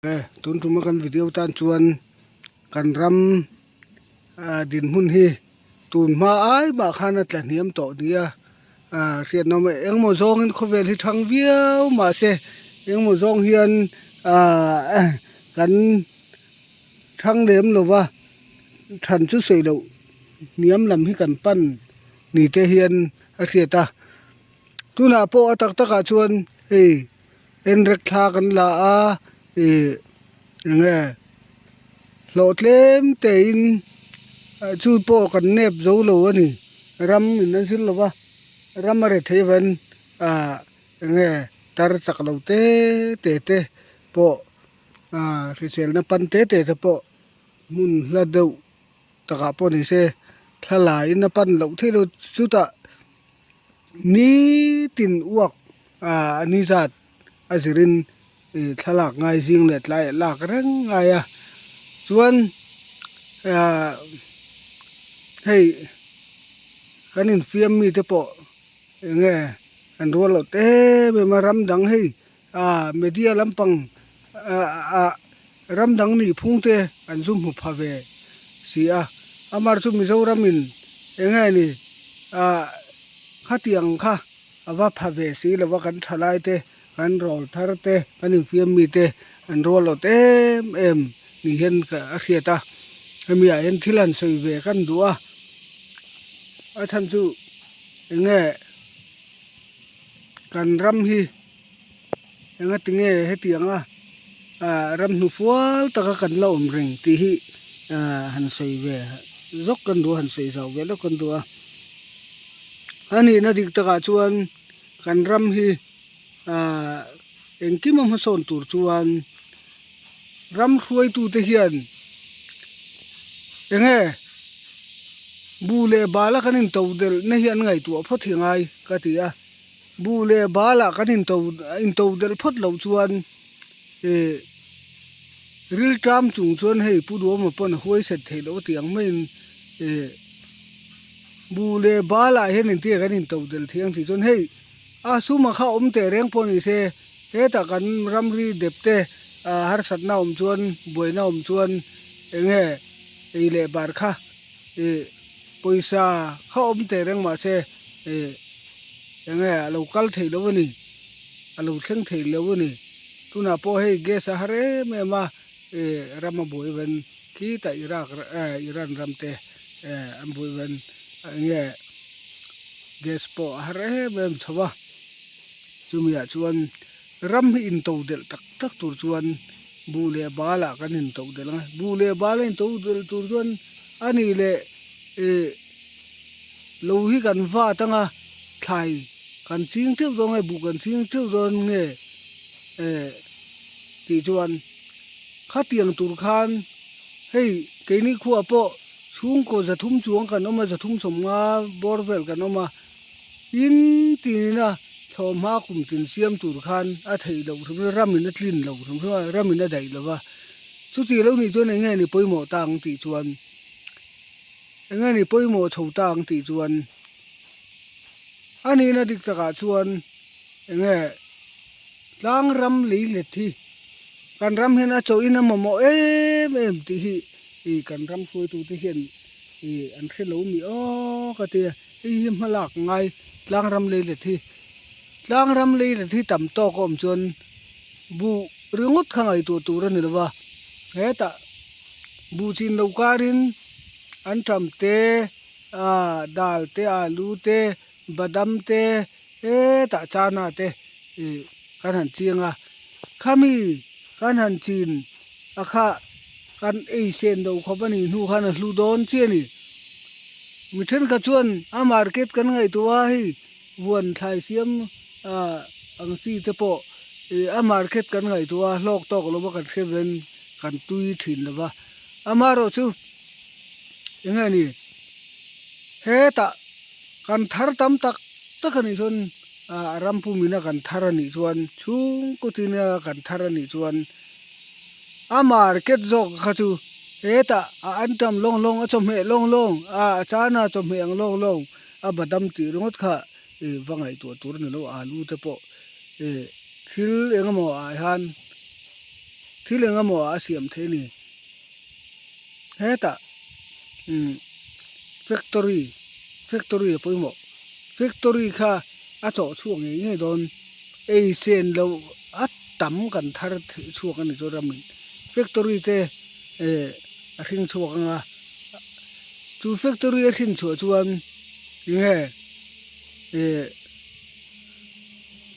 E tun tuma kan video tan chuan kan ram ah dinhmun hi tun hma ai mah khan a tla hniam tawh nia ah hriatnawm engemaw zawngin khawvel hi thang viau mahse engemaw zawng hian ah kan thang lem lova than chu sawi loh hniam lam hi kan pan ni te hian a hriat a tunah pawh a tak takah chuan hei. Enrek thla kan la a ih eng nge hlawh tlem tein chu pawh kan nep zo lo a ni ram in an zir lo va ram a rethei avangin ah eng nge tar chak lo te te te pawh ah hriselna pan te te te pawh hmun hla deuh takah pawh ni se thla la in a pan loh theih lo chutah. Nitin uak ah ni zat a zirin ih thlalak ngai zing leh tlai ah lak reng ngai a chuan ah hei kan infiam mite pawh eng nge an rual loh em em a ram dang hei ah media lampang ah ram dang nih phung te an zu hmu pha ve si a amar chu Mizoram in eng nge ni ah khatiang kha a va pha ve si lo va kan thalai te kan rawl thar te kan infiam mi te an rual lo em em ni hian a hriat a hemi ah hian thil han sawi ve kan duh a a chhan chu eng nge kan ram hi. Engati nge hetianga ah ram hnufual taka kan la awm reng tih hi ah han sawi ve zawk kan duh a han sawi zau ve lawk kan duh a a nihna dik takah chuan kan ram hi ah engkim a hmasawn tur chuan ram hruaitute hian enge buh leh bala kan into delhna hi an ngaihtuah phawt hi ngai ka ti a. Buh leh balah kan into into delh phawt loh chuan ih rilṭam chung chuan hei Pu Duhawma pawn a huai set theih loh a tih ang maiin ih buh leh balah hian engtin nge kan into delh theih ang tih chuan hei a suma kha awm teh reng pawh ni se hetah kan ramri dep te ah harsatna awm chuan buaina awm chuan eng nge ei leh bar kha ih. Pawisa kha awm teh reng mahse ih eng nge a lo kal theih loh a ni a lo thleng theih loh a ni tunah pawh hei gas a har em em a ih ram a buai ven khitah Iraq eh Iran ram te eh an buai ven eng nge gas pawh a har em em chho a chumi ah chuan ram hi in to delh tak tak tur chuan buh leh bal ah kan in to delh ang a buh leh bal a in to delh tur chuan a nih leh ih lo hi kan vat ang a thlai kan ching teuh dawn nge buh kan ching teuh dawn nge eh tih chuan khatiang tur khan hei keini khuaah pawh chhungkaw 300 chuang kan awm a 350 bawr vel kan awm a. Tin tinina thlawhhma kum tin siam tur khan a theih loh hrim hrim ramin a tlin loh hrim hrim a, ramin a daih lo va. Chuti lo nih chuan eng nge ni pawimawh ta ang tih chuan, eng nge ni pawimawh chho ta ang tih chuan, a nihna dik takah chuan eng nge tlang ram lei let hi kan ram hian a chawhin a mamawh em em tih hi ih kan ram hruaitute hian ih an hre lo mi aw ka ti a. Hei hi hmalak ngai tlang ram lei let hi tlang ram lei let hi tam tawk a awm chuan buh ringawt kha ngaihtuah tur a ni lo va hetah buh chin lo karin an tam te ah dal te alu te badam te hetah chana te ih kan han chiang a khami kan han chin a kha. Kan ei sen loh khawp a nih hnu khan a hlu dawn chiah a ni. Mi thenkhat chuan a market kan ngaihtuah a hei huan thlai siam ah ang chi te pawh ih a market kan ngaihtuah a hlawk tawk lo va kan hre ven kan tui thin lo va. Amaherawh chu eng nge ni hetah kan thar tam tak tak a nih chuan ah ram pumina kan thar a nih chuan chhungkaw tina kan thar a nih chuan. A market zawk kha chu hetah a anṭam lawng lawng a chawhmeh lawng lawng a a chana chawhmeh ang lawng lawng a badam tih ringawt kha ih va ngaihtuah tur a ni lo alu te pawh ih thil eng emaw ah hian. Thil eng emaw ah a siam theih a ni. Hetah umm factory factory a pawimawh. Factory kha a chawh chhuak ngei ngei dawn. Ei sen loh a tam kan thar chhuak a ni chu ramin. Factory te eh a hring chhuak ang a, chu factory a hrin chhuah chuan enge eh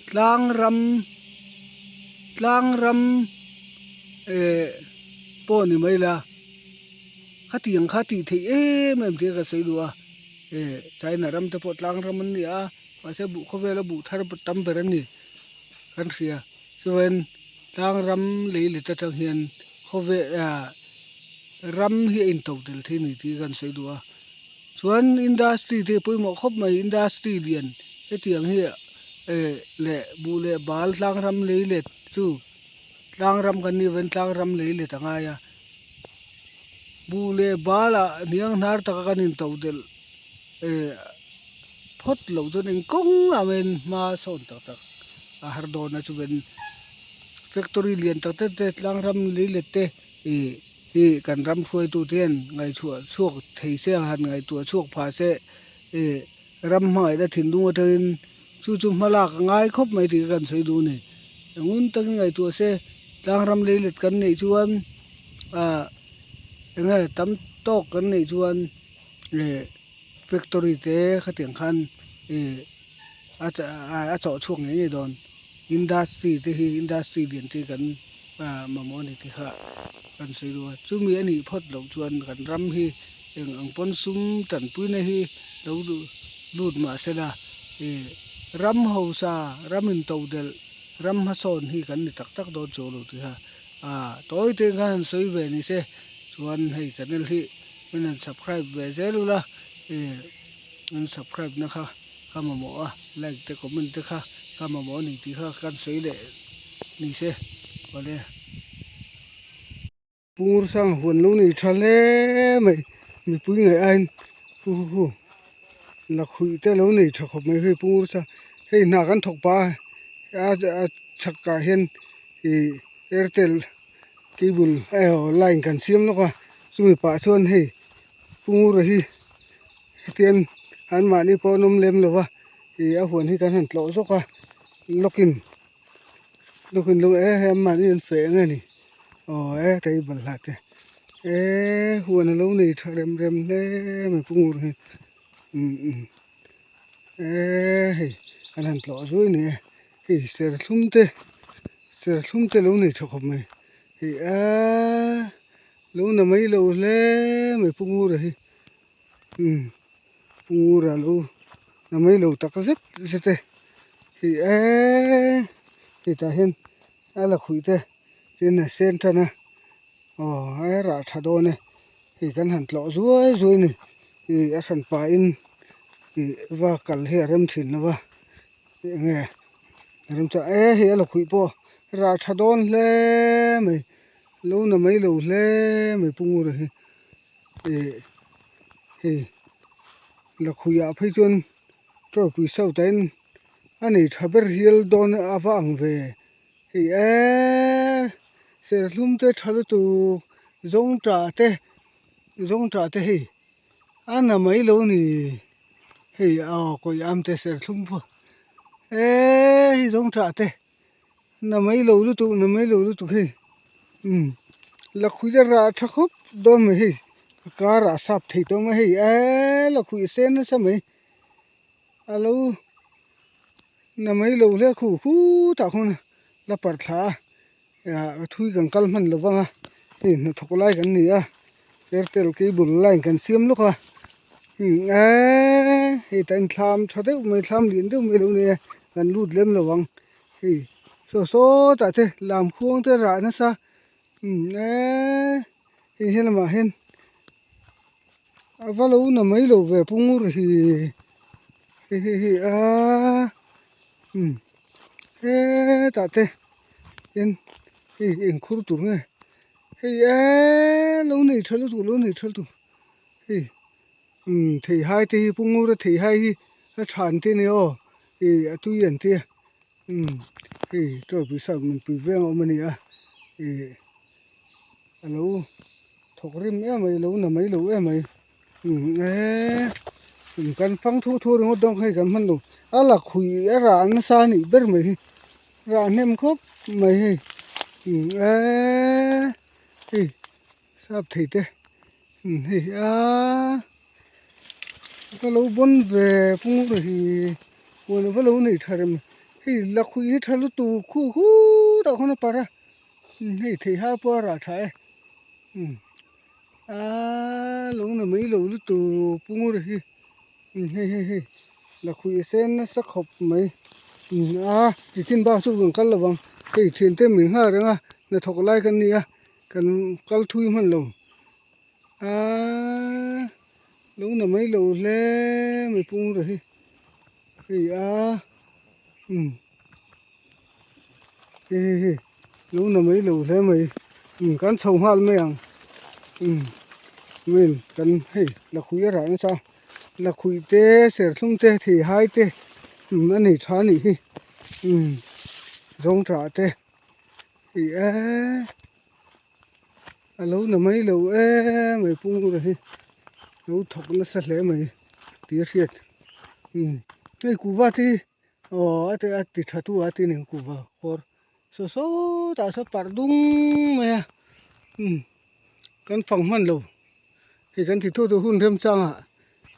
tlang ram tlang ram eh pawh ni mai la khatiang kha tih theih em em tih ka sawi duh a eh China ram te pawh tlang ram an ni a mahse buh khawvela buh thar tam ber an ni kan hria chuan tlang ram lei let atang hian khawvel ah ram hi a into tel thei a ni tih kan sawi duh a. Chuan industry te pawimawh khawp mai industry lian hetiang hi eh leh buh leh bal tlang ram lei let chu tlang ram kan nih avangin tlang ram lei let a ngai a buh leh bal ah hniang hnar taka kan into delh eh phawt loh chuan eng kawng ah mahin hma sawn tak tak a har dawn a chuan factory lian tak tak te tlang ram lei let te. Ih hi kan ram hruaitute hian ngaihchhuah chhuak thei se a han ngaihtuah chhuak phah se ih ram hmangaihna thinlung atangin chu chu hma lak a ngai khawp mai tih ka kan sawi duh a ni. Ngun takin ngaihtuah se tlang ram leilet kan neih chuan ah eng nge tam tawk kan neih chuan ih factory te khatiang khan ih a a chawh chhuak ngei ngei dawn industry te hi industry lian te hi kan mamawh a ni tih kha kan sawi duh a chumi a nih phawt loh chuan kan ram hi eng ang pawn sum tanpuina hi lo lut mah se la ih ram hausa ram intodelh ram hmasawn hi kan ni tak tak dawn chuang lo tih kha tawi te khan han sawi ve ni se chuan hei channel hi min han subscribe ve zel ula ih an subscribe na kha ka mamawh a like te comment te kha ka mamawh a ni tih kha kan sawi leh ni se awle. Pur sang huan lo nei tha hle mai mipui ngaih aiin hu hu hu lakhuih te lo nei tha khawp mai hei pur sang hei hna kan thawk pah a a chhak ah hian ih airtel cable line kan siam lawk a chumi pah chuan hei. Pungura hi hetiang an mahni pawh an awm lem lo va ih a huan hi kan han tlawh zawk a lawkin lawkin lawk e hei an mahni an feh ang a ni aw e tei balhla te e huan a lo nei tha rem rem hle mai pungur hi umm umm e hei kan han tlawh zui a ni e hei serthlum te serthlum te lo nei tha khawp mai hei eee. Lo na mai lo hle mai Pu Ngura hi umm Pu Ngura lo na mai lo tak zet zet e hei eee hetah hian a la khuih te tin a sen tan a aw a rah tha dawn e hei kan han tlawh zuai zuai a ni ih a hran pahin ih va kal hi a rem thin lo va eng nge a rem chuan e hei a la khuih pawh rah tha dawn hle mai. Lo na mai lo hle mai Pu Ngura hi ih hei lakhuihah phei chuan tawlhpui sawtah in a nei tha ber hial dawn a va ang ve hei eee serthlum te tha lutuk zawngtah te zawngtah te hei a na mai lo a ni hei aw kawih am te serthlum pawh eee hei zawngtah te. Na mai lo lutuk na mai lo lutuk hei umm lakhuih a rah tha khawp dawn mai hei a karah a sap thei tawh mai hei eee lakhuih a sen nasa mai a lo na mai lo hle khu khutah khawn la parh thla a ah thui kan kal hman lo vang a hei hnathawk lai kan ni a airtel cable line kan siam lawk a umm eee hei tah hian thlam tha deuh mai thlam lian deuh mai a lo nei a kan lut lem lo ang. Hei saw sawtah te lam khuang te rah nasa umm eee hei he lamah hian a va lo na mai lo ve pungur hi hei hei hei aaa umm hetah te hian hei eng khur tur nge hei eee lo nei tha lutuk lo nei tha lutuk hei umm theihai te hi pungura theihai hi a than te a ni aw. Ih a tui an tia umm hei tawlhpui sap nunpui veng a awm a ni a ih. A lo thawk rim em mai lo na mai lo em mai umm eee kan fang thu thu ringawt dawn hei kan hman lo a la khui a rah nasa a nih ber mai hi rah hnem khawp mai hei umm eee hei sap thei te umm hei aaa ka lo bawn ve pung ri hi huan a va lo nei tha rem hei la khui hi tha lutuk khu khutah khawn a parh a. Hei thei ha pawh a rah tha e aaa lo na mai lo lutuk pu ngur hi hei hei hei lakhuih a sen nasa khawp mai a chi chin bak chu kan kal lovang hei thiante min nghak reng a hnathawk lai kan ni a kan kal thui hman lo aaa lo na mai lo hle mai pu ngur hi hei a umm. Hei hei hei lo na mai lo hle mai umm kan chho nghal mai ang umm main kan hei lakhuih a rah nasa a lakhuih te serthlum te thei hai te umm a nei tha a nih hi umm zawngṭah te hei eee a lo na mai lo em mai pung ura hi lo thawk nasa hle mai tih a hriat umm hei kuhva te hi. Aw a ti a ti tha tu a ti ning kuhva kawr saw sawtah saw parh dung mai a umm kan fang hman lo hei kan ti thu chu hun remchangah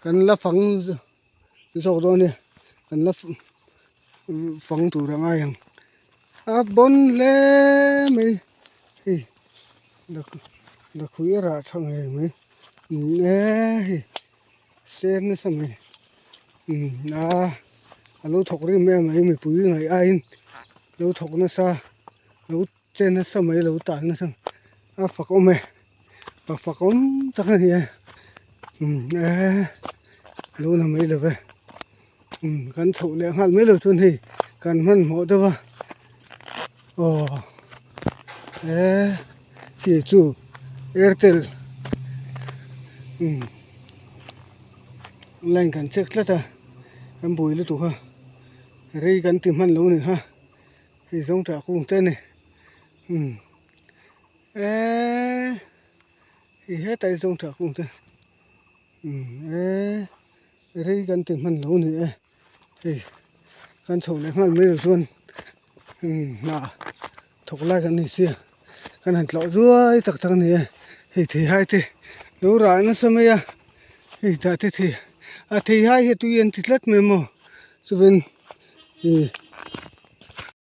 kan la fang zawk dawn a nia kan la fang tur a ngai ang a bawn hle mai hei lakhuih a rah tha ngei mai umm e hei. Sen nasa mai umm a a lo thawk rim em mai mipui ngaih aiin lo thawk nasa lo che nasa mai lo tan nasa a fak awm e a fak awm tak a ni e umm e lo na mai lo ve umm kan chhoh leh nghal mai lo chuan hei kan hmanhmawh deuh a aw e khi chu airtel umm line kan check tlat a kan buai lutuk a rei kan ti hman lo ni kha hei zawng tah kung te a ni umm eee hei hetah hi zawng tah kung te umm eee rei kan ti hman lo ni e hei kan chhoh leh nghal mai lo chuan umm hnah thawk lai kan ni sia kan han tlawh zuai tak tak a ni e hei theihai te lo rah nasa mai a hei tah te thei a theihai hi tui an ti tlat mai maw chuvin ih.